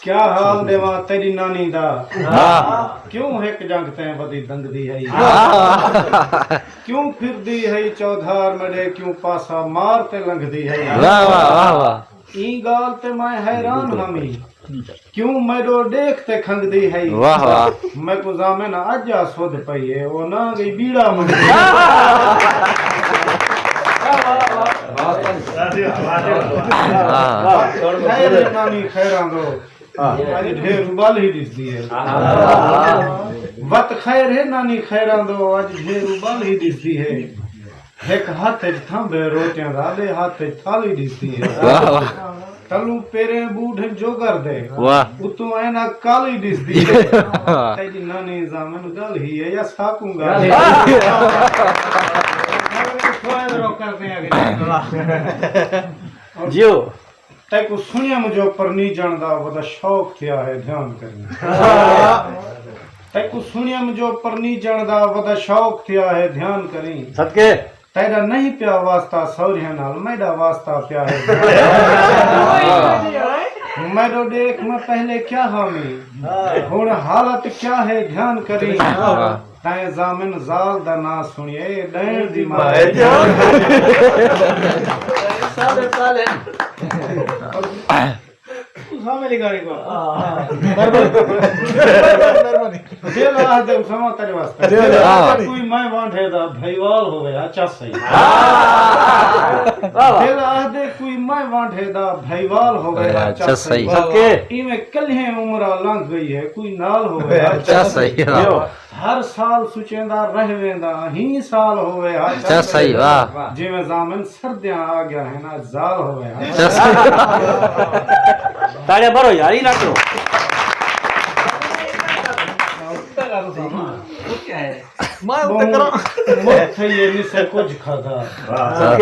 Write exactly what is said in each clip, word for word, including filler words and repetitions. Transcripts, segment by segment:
کیا حال ݙیواں تیݙی نانی دا؟ کیوں ہک جنگ تیں ودی دنگدی ہئی؟ کیوں پھردی ہئی چودھار میݙے؟ کیوں پاسا مار تے لنگھدی ہئی؟ واہ واہ واہ واہ۔ ایں ڳالھ تے میں حیران ہمی، کیوں میݙو ݙیکھ تے کھنگدی ہئی؟ واہ واہ۔ میکوں ضامن اڄ آ سدھ پئی ہے، او نہ ڳئی ٻیڑا منگدی۔ واہ۔ خیر ہے نانی خیراں دو، اڄ ڈھیر ابال ہی ݙسدی ہے۔ وت خیر ہے نانی خیراں دو، اڄ ڈھیر ابال ہی ݙسدی ہے۔ ہک ہتھ اچ تھمب ہے روٹیاں دا، ٻئے ہتھ اچ تھالی ݙسدی ہے۔ واہ واہ۔ تلوں پیریں بوٹ ہن جوگر دے، واہ۔ اتوں عینک کالی ݙسدی ہے۔ تیݙی نانی ضامن ڳالھ ہی ہے یا ساکوں ڳالھ ہے؟ جیو۔ تیکوں سݨیم جو پرنیجݨ دا ودا شوق تھیا ہے، دھیان کریں۔ تیکوں سݨیم جو پرنیجݨ دا ودا شوق تھیا ہے، دھیان کریں۔ صدقے۔ تیݙا نہیں پیا واسطہ سہریاں نال، میݙا واسطہ پیا ہے، دھیان کریں۔ میݙو ݙیکھ میں پہلے کیا ہامی، ہݨ حالت کیا ہے، دھیان کریں۔ تیں ضامن ذال دا ناں سݨیے، ݙیݨ دی ماں ہے۔ سارے سارے۔ اسامہ علی گاری کو۔ مہربانی۔ مہربانی۔ دل آہدے اسامہ تیݙے واسطے۔ دل آہدے۔ کوئی میں وانڈھے دا بھائیوال ہووے ہا، چس سہی۔ واہ واہ۔ دل آہدے کوئی میں وانڈھے دا بھائیوال ہووے ہا، چس سہی۔ صدقے۔ ایویں کلہیں عمراں لنگھ ڳئی ہے، کوئی نال ہووے ہا، چس سہی۔ ہر سال سچیندا رہ ویندا، ایں سال ہووے ہا، چس سہی، واہ۔ جیویں ضامن سردیاں آ ڳیا ہے نا، زال ہووے ہا۔ چس۔ تاڑے بھرو یار، ہی نہ کرو۔ میں اتر کراں۔ مُک تھئی ہے نسے کجھ کھادا۔ واہ۔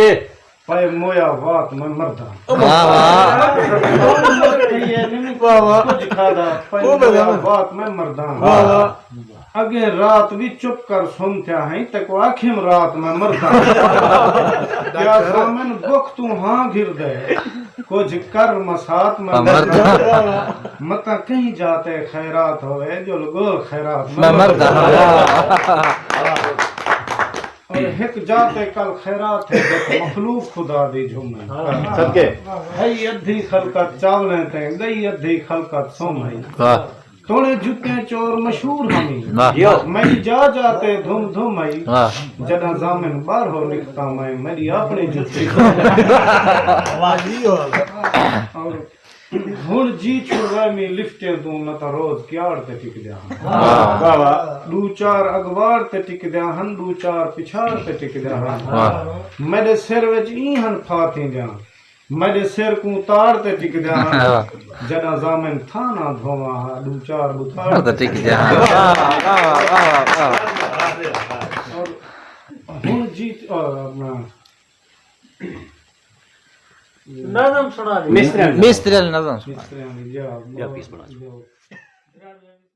پئے مویا وات میں مرداں۔ واہ واہ۔ مُک تھئی ہے نسے کجھ کھادا، پئے مویا وات میں مرداں۔ واہ واہ۔ اڳیں رات وی چپ کر سم تھیا ہئیں، تیکوں آکھیم رات میں مرداں۔ کیا ضامن بکھ توں ہاں گھردے، کجھ کر مسات میں مرداں۔ مرداں۔ متاں کہیں جا تے خیرات ہووے، جو لڳول خیرات میں میں مرداں۔ مرداں۔ اور ہک جا تے کل خیرات ہے، جت مخلوق خدا دی جھم ہئی۔ صدقے۔ ہئی ادھی خلقت چاولیں تے، ڳئی ادھی خلقت سم ہئی۔ واہ۔ توڑے جتیں چور مشہور ہمی۔ واہ۔ میݙی جا جا تے دھم دھم ہئی۔ واہ۔ جݙاں ضامن ٻاہروں نکتا میں، میݙی اپݨی جتی۔ واہ جی واہ۔ اور ہݨ جی چھڑوائے میں لفٹیں توں، نہ تاں روز کیاڑ تے ٹکدیاں ہن۔ واہ۔ واہ واہ۔ ݙو چار اڳواڑ تے ٹکدیاں ہن، ݙو چار پچھاڑ تے ٹکدیاں ہن۔ واہ۔ میݙے سر وچ ایں ہن پھا تھیندیاں۔ میݙے سر کوں تاڑ تے ٹکدیاں ہن۔ واہ۔ جݙاں ضامن تھاں نہ دھوواں ہا، ݙو چار ٻتاڑ تے ٹکدیاں ہن۔ واہ، واہ، واہ، واہ۔ اور ہݨ جی، آ، اپݨا نظم سݨا ݙے۔ مستری آلی۔ مستری آلی نظم سݨا۔ مستری آلی، یا، یا پیس بݨا۔ یا۔